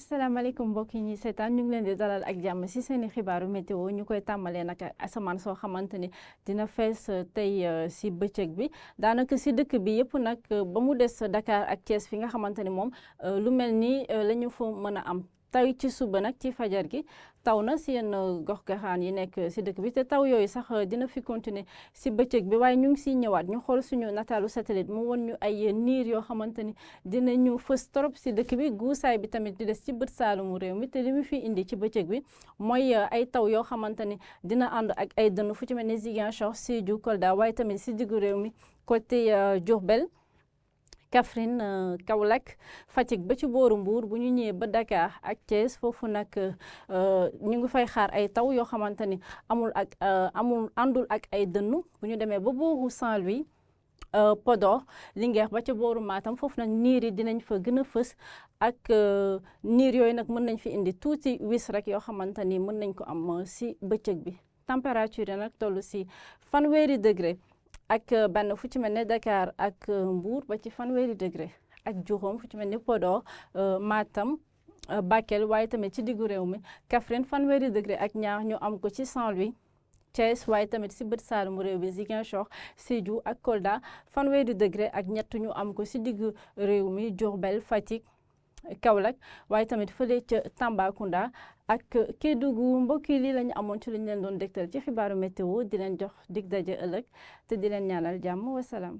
asalaamaaleykum mbokk yi ñuy seetaan ñu ngi leen di dalal ak jàmm si seen i xibaaru météo ñu koy tàmbalee nag asamaan soo xamante ni dina fees tey si bëccëg bi daanaka si dëkk bi yëpp nag ba mu des Dakar ak Thiès fi nga xamante ni moom lu mel ni la ñu fa mën a am. taw ci suba nag ci fajar gi taw na si yenn gox-goxaan yi nekk si dëkk bi te taw yooyu sax dina fi continuer si bëccëg bi waaye ñu ngi siy ñëwaat ñu xool suñu nataalu satellite mu won ñu ay niir yoo xamante ni dinañu fës trop si dëkk bi guusaay bi tamit di des ci bët saalumu réew mi te li mu fi indi ci bëccëg bi mooy ay taw yoo xamante ni dina ànd ak ay dënn fu ci mel ni Ziguinchor Sédhiou Kolda waaye tamit si diggu réew mi côté Diourbel Kaffrine Kaolack Fatick ba ci booru Mbour bu ñu ñëwee ba Dakar ak Thiès foofu nag ñu ngi fay xaar ay taw yoo xamante ni àndul ak ay dënnu bu ñu demee ba booru Saint-Louis Podor Linguère ba ca booru Matam foofu nag niir yi dinañ fa gën a fës ak niir yooyu nag mën nañ fi indi tuuti wis rek yoo xamante ni mën nañ ko am si bëccëg bi température yi nag toll si 30 degré ak benn fu ci mel ne Dakar ak Mbour ba ci 30 degré ak juróom fu ci mel ne Podor Matam Bakel waaye tamit ci diggu réew mi Kaffrine 30 degré ak ñaar ñu am ko ci Saint-Louis Thiès waaye tamit si bët saalumu réew bi Ziguinchor Sédhiou ak Kolda 30 degré ak ñett ñu am ko si diggu réew mi Diourbel Fatick Kaolack waaye tamit fële ca Tambacounda ak Kédougou mbokk yi lii la ñu amoon ci li ñu leen doon dégtal ci xibaaru météo di leen jox dig daje ëllëg te di leen ñaanal jàmm wasalaam.